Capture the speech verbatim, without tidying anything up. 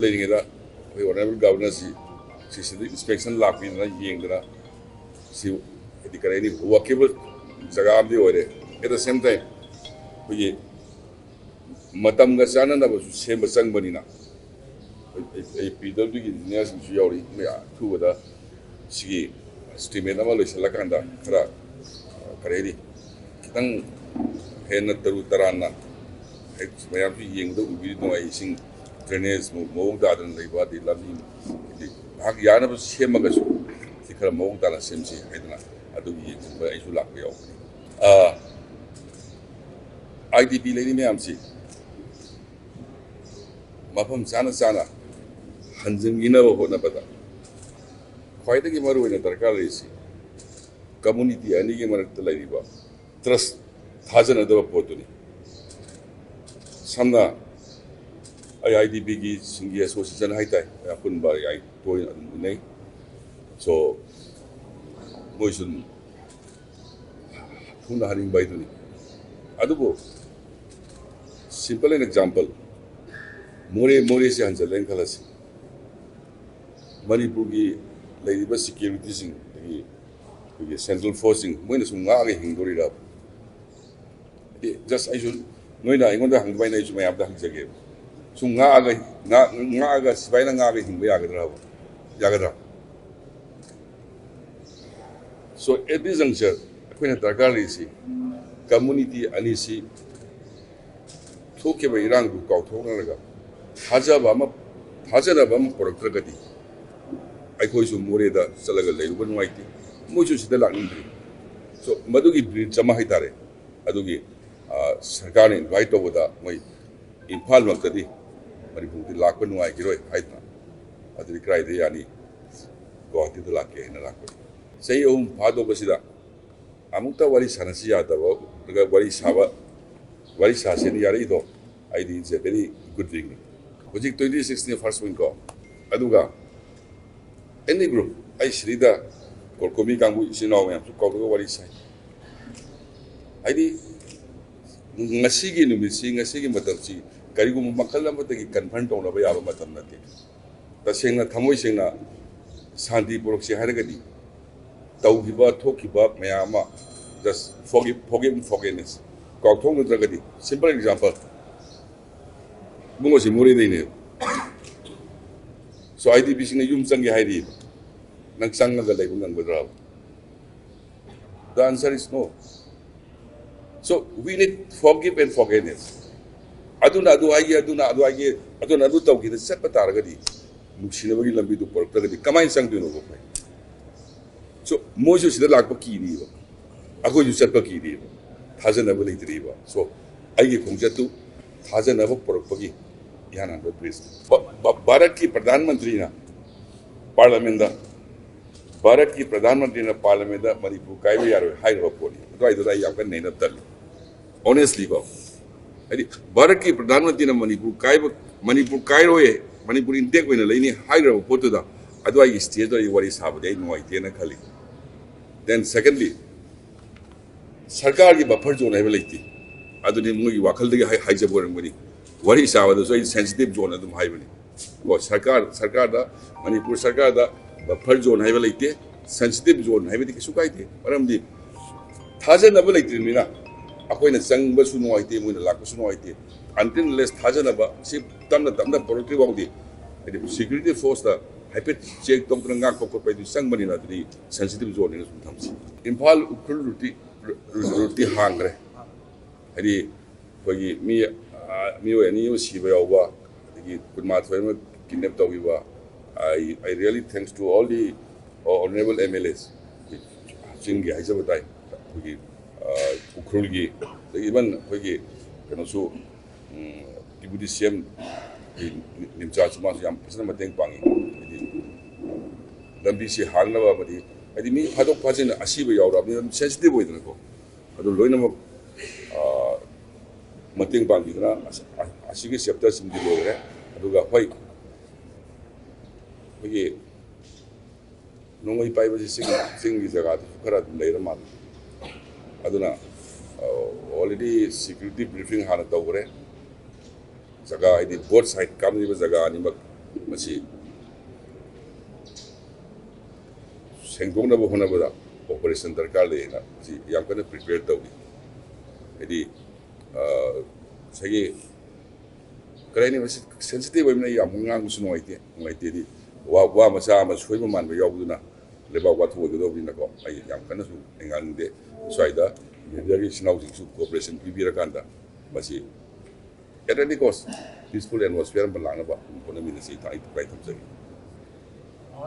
ꯂꯩꯔꯤꯉꯩꯗ ꯑꯩꯈꯣꯏ ꯑꯣꯅꯔꯦꯕꯜ ꯒꯕꯔꯅꯔꯁꯤ ꯁꯤꯁꯤꯗ ꯏꯟꯁꯄꯦꯛꯁꯟ ꯂꯥꯛꯄꯤꯗꯅ ꯌꯦꯡꯗꯅ ꯁꯤ ꯍꯥꯏꯗꯤ ꯀꯔꯤ ꯍꯥꯏꯅꯤ, ꯋꯥꯛꯀꯦꯕꯜ ꯖꯒꯥ ꯑꯃꯗꯤ ꯑꯣꯏꯔꯦ꯫ ꯑꯦꯠ ꯗ ꯁꯦꯝ ꯇꯥꯏꯝ ꯑꯩꯈꯣꯏꯒꯤ ꯃꯇꯝꯒ ꯆꯥꯟꯅꯅꯕꯁꯨ ꯁꯦꯝꯕ ꯆꯪꯕꯅꯤꯅ ꯑꯩ ꯄꯤ ꯗꯕ꯭ꯂꯤꯎꯒꯤ ꯏꯟꯖꯤꯅꯤꯌꯥꯔꯁꯤꯡꯁꯨ ꯌꯥꯎꯔꯤ꯫ ꯃꯣꯏ ꯑꯊꯨꯕꯗ ꯁꯤꯒꯤ ꯏꯁꯇꯤꯃꯦꯠ ꯑꯃ ꯂꯣꯏꯁꯤꯜꯂꯀꯥꯟꯗ ꯈꯔ ꯀꯔꯤ ꯍꯥꯏꯅꯤ, ꯈꯤꯇꯪ ꯍꯦꯟꯅ ꯇꯔꯨ ꯇꯔꯥꯟꯅ ꯍꯦꯛ ꯃꯌꯥꯝꯁꯨ ꯌꯦꯡꯕꯗ ꯎꯕꯤꯔꯤ ꯅꯨꯡꯉꯥꯏ꯫ ꯏꯁꯤꯡ ꯗ꯭ꯔꯦꯅꯦꯖ ꯃꯑꯣꯡ ꯇꯥꯗꯅ ꯂꯩꯕ, ꯑꯗꯩ ꯂꯝꯕꯤ ꯍꯥꯏꯗꯤ ꯉꯥꯏꯍꯥꯛ ꯌꯥꯅꯕ ꯁꯦꯝꯃꯒꯁꯨ ꯁꯤ ꯈꯔ ꯃꯑꯣꯡ ꯇꯥꯅ ꯁꯦꯝꯁꯤ ꯍꯥꯏꯗꯅ ꯑꯗꯨꯒꯤ ꯌꯦꯡꯁꯤꯟꯕ ꯑꯩꯁꯨ ꯂꯥꯛꯄ ꯌꯥꯎꯕꯅꯤ꯫ ꯑꯥꯏ ꯗꯤ ꯄꯤ ꯂꯩꯔꯤ ꯃꯌꯥꯝꯁꯤ ꯃꯐꯝ ꯆꯥꯅ ꯆꯥꯅ ꯍꯟꯖꯤꯟꯈꯤꯅꯕ ꯍꯣꯠꯅꯕꯗ ꯈ꯭ꯋꯥꯏꯗꯒꯤ ꯃꯔꯨꯑꯣꯏꯅ ꯗꯔꯀꯥꯔ ꯂꯩꯔꯤꯁꯤ ꯀꯝꯃꯨꯅꯤꯇꯤ ꯑꯅꯤꯒꯤ ꯃꯔꯛꯇ ꯂꯩꯔꯤꯕ ꯇ꯭ꯔꯁ, ꯊꯥꯖꯅꯗꯕ ꯄꯣꯠꯇꯨꯅꯤ꯫ ꯁꯝꯅ ꯑꯩ ꯑꯥꯏ ꯗꯤ ꯄꯤꯒꯤ ꯁꯤꯡꯒꯤ ꯑꯦꯁꯣꯁꯤꯌꯦꯁꯟ ꯍꯥꯏꯇꯥꯔꯦ, ꯑꯄꯨꯟꯕ ꯑꯩ ꯇꯣꯏꯅ ꯑꯗꯨꯝ ꯎꯅꯩ꯫ ꯁꯣ ꯃꯣꯏꯁꯨ ꯑꯗꯨꯝ ꯊꯨꯅ ꯍꯟꯅꯤꯡꯕ ꯍꯥꯏꯗꯨꯅꯤ꯫ ꯑꯗꯨꯕꯨ simple an example, ꯃꯣꯔꯦ ꯃꯣꯔꯦꯁꯦ ꯍꯟꯖꯜꯂꯦꯅ ꯈꯜꯂꯁꯤ꯫ ꯃꯅꯤꯄꯨꯔꯒꯤ ꯂꯩꯔꯤꯕ ꯁꯦꯀ꯭ꯌꯨꯔꯤꯇꯤꯁꯤꯡ, ꯑꯗꯒꯤ ꯑꯩꯈꯣꯏꯒꯤ ꯁꯦꯟꯇ꯭ꯔꯦꯜ ꯐꯣꯔꯁꯁꯤꯡ, ꯃꯣꯏꯅ ꯁꯨꯝ ꯉꯥꯛꯑꯒ ꯍꯤꯡꯗꯣꯔꯤꯔꯕ? ꯍꯥꯏꯗꯤ just ꯑꯩꯁꯨ, ꯅꯣꯏꯅ ꯑꯩꯉꯣꯟꯗ ꯍꯪꯕ ꯍꯥꯏꯅ ꯑꯩꯁꯨ ꯃꯌꯥꯝꯗ ꯍꯪꯖꯒꯦꯕ꯫ ꯁꯨꯝ ꯉꯥꯛꯑꯒ, ꯉꯥꯛ-, ꯉꯥꯛꯑꯒ, ꯁꯤꯐꯥꯏꯅ ꯉꯥꯛꯑꯒ ꯍꯤꯡꯕ ꯌꯥꯒꯗ꯭ꯔꯕ? ꯌꯥꯒꯗ꯭ꯔꯥ? So at this juncture ꯑꯩꯈꯣꯏꯅ ꯗꯔꯀꯥꯔ ꯂꯩꯔꯤꯁꯤ ꯀꯝꯃꯨꯅꯤꯇꯤ ꯑꯅꯤꯁꯤ ꯊꯣꯛꯈꯤꯕ ꯏꯔꯥꯡꯗꯨ ꯀꯥꯎꯊꯣꯛꯅꯔꯒ ꯊꯥꯖꯕ ꯑꯃ, ꯊꯥꯖꯅꯕ ꯑꯃ ꯄꯨꯔꯛꯇ꯭ꯔꯒꯗꯤ ꯑꯩꯈꯣꯏꯁꯨ ꯃꯣꯔꯦꯗ ꯆꯠꯂꯒ ꯂꯩꯔꯨꯕ ꯅꯨꯡꯉꯥꯏꯇꯦ, ꯃꯣꯏꯁꯨ ꯁꯤꯗ ꯂꯥꯛꯅꯤꯡꯗ꯭ꯔꯤ꯫ So ꯃꯗꯨꯒꯤ ꯕ꯭ꯔꯤꯖ ꯑꯃ ꯍꯥꯏꯇꯥꯔꯦ, ꯑꯗꯨꯒꯤ, ꯑ, ꯁꯔꯀꯥꯔꯅ ꯏꯟꯚꯥꯏꯠ ꯇꯧꯕꯗ ꯃꯣꯏ ꯏꯝꯐꯥꯜꯃꯛꯇꯗꯤ ꯃꯅꯤꯄꯨꯔꯗꯤ ꯂꯥꯛꯄ ꯅꯨꯡꯉꯥꯏꯈꯤꯔꯣꯏ ꯍꯥꯏꯗꯅ, ꯑꯗꯨꯗꯤ ꯀꯗꯥꯏꯗ ꯌꯥꯅꯤ? ꯒꯨꯋꯥꯍꯥꯇꯤꯗ ꯂꯥꯛꯀꯦ ꯍꯥꯏꯅ ꯂꯥꯛꯄꯅꯤ꯫ ꯆꯍꯤ ꯑꯍꯨꯝ ꯐꯥꯗꯣꯛꯄꯁꯤꯗ ꯑꯃꯨꯛꯇ ꯋꯥꯔꯤ ꯁꯥꯟꯅꯁꯤ ꯌꯥꯗꯕ, ꯋꯥꯔꯤ ꯁꯥꯕ, ꯋꯥꯔꯤ ꯁꯥꯁꯦꯅ ꯌꯥꯔꯛꯏꯗꯣ, ꯑꯩꯗꯤ it's a very good thing ꯅꯤ꯫ ꯍꯧꯖꯤꯛ twenty six ꯅꯤ first wing ꯀꯣ, ꯑꯗꯨꯒ any group, ꯑꯩ ꯁꯤꯗꯩꯗ ꯀꯣꯔꯀꯣꯃꯤ ꯀꯥꯡꯕꯨ ꯏꯆꯤꯟ ꯏꯅꯥꯎ ꯃꯌꯥꯝꯁꯨ ꯀꯧꯔꯒ ꯋꯥꯔꯤ ꯁꯥꯏ꯫ ꯍꯥꯏꯗꯤ ꯉꯁꯤꯒꯤ ꯅꯨꯃꯤꯠꯁꯤ, ꯉꯁꯤꯒꯤ ꯃꯇꯝꯁꯤ ꯀꯔꯤꯒꯨꯝꯕ ꯃꯈꯜ ꯑꯃꯠꯇꯒꯤ ꯀꯟꯐꯔꯟ ꯇꯧꯅꯕ ꯌꯥꯕ ꯃꯇꯝ ꯅꯠꯇꯦ꯫ ꯇꯁꯦꯡꯅ, ꯊꯃꯣꯏ ꯁꯦꯡꯅ ꯁꯥꯟꯇꯤ ꯄꯨꯔꯛꯁꯤ ꯍꯥꯏꯔꯒꯗꯤ, ꯇꯧꯈꯤꯕ ꯊꯣꯛꯈꯤꯕ ꯃꯌꯥꯝ ꯑꯃ just forgive, forgive and forgiveness, ꯀꯥꯎꯊꯣꯛꯅꯗ꯭ꯔꯒꯗꯤ, simple example, ꯏꯕꯨꯡꯉꯣꯁꯤ ꯃꯣꯔꯦꯗꯩꯅꯦꯕ꯫ So, IDPꯁꯤꯡꯅ ꯌꯨꯝ ꯆꯪꯒꯦ ꯍꯥꯏꯔꯤꯕ, ꯅꯪ ꯆꯪꯉꯒ ꯂꯩꯕ ꯉꯝꯒꯗ꯭ꯔꯥꯕ? The answer is no. So, we need forgive and forgiveness. ꯑꯗꯨꯅ ꯑꯗꯨ ꯍꯥꯏꯒꯦ, ꯑꯗꯨꯅ ꯑꯗꯨ ꯍꯥꯏꯒꯦ, ꯑꯗꯨꯅ ꯑꯗꯨ ꯇꯧꯒꯦꯅ ꯆꯠꯄ ꯇꯥꯔꯒꯗꯤ, ꯅꯨꯡꯁꯤꯅꯕꯒꯤ ꯂꯝꯕꯤꯗꯨ ꯄꯨꯔꯛꯇ꯭ꯔꯒꯗꯤ ꯀꯃꯥꯏꯅ ꯆꯪꯗꯣꯏꯅꯣꯕ ꯑꯩꯈꯣꯏ? So, ꯃꯣꯏꯁꯨ ꯁꯤꯗ ꯂꯥꯛꯄ ꯀꯤꯔꯤꯕ, ꯑꯩꯈꯣꯏꯁꯨ ꯆꯠꯄ ꯀꯤꯔꯤꯕ, ꯊꯥꯖꯅꯕ ꯂꯩꯇ꯭ꯔꯤꯕ꯫ So, ꯑꯩꯒꯤ ꯈꯣꯡꯆꯠꯇꯨ ꯊꯥꯖꯅꯕ ꯄꯨꯔꯛꯄꯒꯤ ꯏꯍꯥꯟ ꯍꯥꯟꯕ bridge꯫ ꯚꯥ-, ꯚꯥ-, ꯚꯥꯔꯠꯀꯤ ꯄ꯭ꯔꯙꯥꯟ ꯃꯟꯇ꯭ꯔꯤꯅ ꯄꯥꯔꯂꯥꯃꯦꯟꯗ, ꯚꯥꯔꯠꯀꯤ ꯄ꯭ꯔꯙꯥꯟ ꯃꯟꯇ꯭ꯔꯤꯅ ꯄꯥꯔꯂꯥꯃꯦꯟꯗ ꯃꯅꯤꯄꯨꯔ ꯀꯥꯏꯕ ꯌꯥꯔꯣꯏ ꯍꯥꯏꯈ꯭ꯔꯕ ꯄꯣꯠꯅꯤ꯫ ꯑꯗꯨꯋꯥꯏꯗꯨꯗ ꯑꯩ ꯌꯥꯝ ꯀꯟꯅ ꯅꯩꯅꯕ ꯇꯜꯂꯤ, honestly ꯀꯣ꯫ ꯍꯥꯏꯗꯤ, ꯚꯥꯔꯠꯀꯤ ꯄ꯭ꯔꯙꯥꯟ ꯃꯟꯇ꯭ꯔꯤꯅ ꯃꯅꯤꯄꯨꯔ ꯀꯥꯏꯕ, ꯃꯅꯤꯄꯨꯔ ꯀꯥꯏꯔꯣꯏ, ꯃꯅꯤꯄꯨꯔ intact ꯑꯣꯏꯅ ꯂꯩꯅꯤ ꯍꯥꯏꯈ꯭ꯔꯕ ꯄꯣꯠꯇꯨꯗ ꯑꯗꯨꯋꯥꯏꯒꯤ stage ꯗ ꯑꯩ ꯋꯥꯔꯤ ꯁꯥꯕꯗꯤ ꯑꯩ ꯅꯨꯡꯉꯥꯏꯇꯦꯅ ꯈꯜꯂꯤ꯫ Then secondly, ꯁꯔꯀꯥꯔꯒꯤ buffer zone ꯍꯥꯏꯕ ꯂꯩꯇꯦ꯫ ꯑꯗꯨꯗꯤ ꯃꯣꯏꯒꯤ ꯋꯥꯈꯜꯗꯒꯤ ꯍꯥꯏ-, ꯍꯥꯏꯖꯕ ꯑꯣꯏꯔꯝꯒꯅꯤ꯫ ꯋꯥꯔꯤ ꯁꯥꯕꯗꯁꯨ ꯑꯩ sensitive zone ꯑꯗꯨꯝ ꯍꯥꯏꯕꯅꯤ꯫ ꯀꯣ, ꯁꯔꯀꯥꯔ, ꯁꯔꯀꯥꯔꯗ, ꯃꯅꯤꯄꯨꯔ ꯁꯔꯀꯥꯔꯗ buffer zone ꯍꯥꯏꯕ ꯂꯩꯇꯦ, sensitive zone ꯍꯥꯏꯕꯗꯤ ꯀꯩꯁꯨ ꯀꯥꯏꯗꯦ꯫ ꯃꯔꯝꯗꯤ ꯊꯥꯖꯅꯕ ꯂꯩꯇ꯭ꯔꯤꯕꯅꯤꯅ ꯑꯩꯈꯣꯏꯅ ꯆꯪꯕꯁꯨ ꯅꯨꯡꯉꯥꯏꯇꯦ, ꯃꯣꯏꯅ ꯂꯥꯛꯄꯁꯨ ꯅꯨꯡꯉꯥꯏꯇꯦ꯫ Until unless ꯊꯥꯖꯅꯕ ꯁꯤ ꯇꯞꯅ ꯇꯞꯅ ꯄꯨꯔꯛꯇ꯭ꯔꯤ ꯐꯥꯎꯗꯤ, ꯍꯥꯏꯗꯤ security force ꯇ ꯍꯥꯏꯐꯦꯠ check ꯇꯧꯗꯅ ꯉꯥꯛꯄ ꯈꯣꯠꯄ ꯍꯥꯏꯗꯨ ꯆꯪꯕꯅꯤꯅ, ꯑꯗꯨꯗꯤ sensitive zone ꯅꯤꯅ ꯁꯨꯝ ꯊꯝꯁꯤ꯫ ꯏꯝꯐꯥꯜ ꯎꯈ꯭ꯔꯨꯜ route ꯇꯤ, route ꯇꯤ ꯍꯥꯡꯈ꯭ꯔꯦ꯫ ꯍꯥꯏꯗꯤ ꯑꯩꯈꯣꯏꯒꯤ ꯃꯤ, ꯑ, ꯃꯤꯑꯣꯏ ꯑꯅꯤ ꯑꯃ ꯁꯤꯕ ꯌꯥꯎꯕ, ꯑꯗꯒꯤ ꯀꯨꯟꯃꯥꯊꯣꯏ ꯑꯃ kidnap ꯇꯧꯈꯤꯕ, I, I really thanks to all the honorable MLAs, ꯆꯤꯡꯒꯤ ꯍꯥꯏꯖꯕ ꯇꯥꯏ, ꯑꯩꯈꯣꯏꯒꯤ, ꯑ, ꯎꯈ꯭ꯔꯨꯜꯒꯤ, ꯑꯗꯒꯤ even ꯑꯩꯈꯣꯏꯒꯤ ꯀꯩꯅꯣꯁꯨ, ꯎꯝ, Deputy CM ꯒꯤ ꯅꯤꯝꯆꯥꯁꯨ, ꯃꯥꯁꯨ ꯌꯥꯝ ꯐꯖꯅ ꯃꯇꯦꯡ ꯄꯥꯡꯉꯤ꯫ ꯍꯥꯏꯗꯤ ꯂꯝꯕꯤꯁꯤ ꯍꯥꯡꯅꯕ ꯑꯃꯗꯤ, ꯍꯥꯏꯗꯤ ꯃꯤ ꯐꯥꯗꯣꯛ ꯐꯥꯖꯤꯟ ꯑꯁꯤꯕ ꯌꯥꯎꯔꯛꯑꯕꯅꯤꯅ ꯑꯗꯨꯝ sensitive ꯑꯣꯏꯗꯅꯀꯣ꯫ ꯑꯗꯨ ꯂꯣꯏꯅꯃꯛ, ꯑ, ꯃꯇꯦꯡ ꯄꯥꯡꯕꯤꯗꯨꯅ ꯑꯁ-, ꯑ-, ꯑꯁꯤꯒꯤ chapter ꯁꯤꯃꯗꯤ ꯂꯣꯏꯈ꯭ꯔꯦ꯫ ꯑꯗꯨꯒ ꯍꯣꯏ, ꯑꯩꯈꯣꯏꯒꯤ ꯅꯣꯡꯃꯩ ꯄꯥꯏꯕꯁꯤ ꯆꯤꯡ, ꯆꯤꯡꯒꯤ ꯖꯒꯥꯗꯁꯨ ꯈꯔ ꯑꯗꯨꯝ ꯂꯩꯔ ꯃꯥꯜꯂꯦ꯫ ꯑꯗꯨꯅ, ꯑ, already security briefing ꯍꯥꯟꯅ ꯇꯧꯈ꯭ꯔꯦ꯫ ꯖꯒꯥ, ꯍꯥꯏꯗꯤ both side ꯀꯥꯞꯅꯔꯤꯕ ꯖꯒꯥ ꯑꯅꯤꯃꯛ ꯃꯁꯤ ꯁꯦꯡꯗꯣꯛꯅꯕ ꯍꯣꯠꯅꯕꯗ operation ꯗꯔꯀꯥꯔ ꯂꯩ ꯍꯥꯏꯅ ꯃꯁꯤ ꯌꯥꯝ ꯀꯟꯅ prepare ꯇꯧꯔꯤ꯫ ꯍꯥꯏꯗꯤ, ꯑ, ꯉꯁꯥꯏꯒꯤ, ꯀꯔꯤ ꯍꯥꯏꯅꯤ, ꯃꯁꯤ sensitive ꯑꯣꯏꯕꯅ ꯑꯩ ꯌꯥꯝ ꯉꯥꯡꯕꯁꯨ ꯅꯨꯡꯉꯥꯏꯇꯦ, ꯅꯨꯡꯉꯥꯏꯇꯦꯗꯤ ꯋꯥ, ꯋꯥ ꯃꯆꯥ ꯑꯃ ꯁꯣꯏꯕ ꯃꯥꯟꯕ ꯌꯥꯎꯕꯗꯨꯅ ꯂꯩꯕꯥꯛ ꯋꯥꯊꯣꯛ ꯑꯣꯏꯒꯗꯧꯕꯅꯤꯅꯀꯣ, ꯑꯩ ꯌꯥꯝ ꯀꯟꯅꯁꯨ ꯑꯩ ꯉꯥꯡꯅꯤꯡꯗꯦ꯫ ꯁ꯭ꯋꯥꯏꯗ mediaꯒꯤ ꯏꯆꯤꯟ ꯏꯅꯥꯎꯁꯤꯡꯁꯨ cooperation ꯄꯤꯕꯤꯔꯀꯥꯟꯗ ꯃꯁꯤ at any cost peaceful atmosphere ꯑꯃ ꯂꯥꯛꯅꯕ ꯍꯣꯠꯅꯃꯤꯟꯅꯁꯤ꯫ ꯑꯩ ꯊꯝꯖꯒꯦ꯫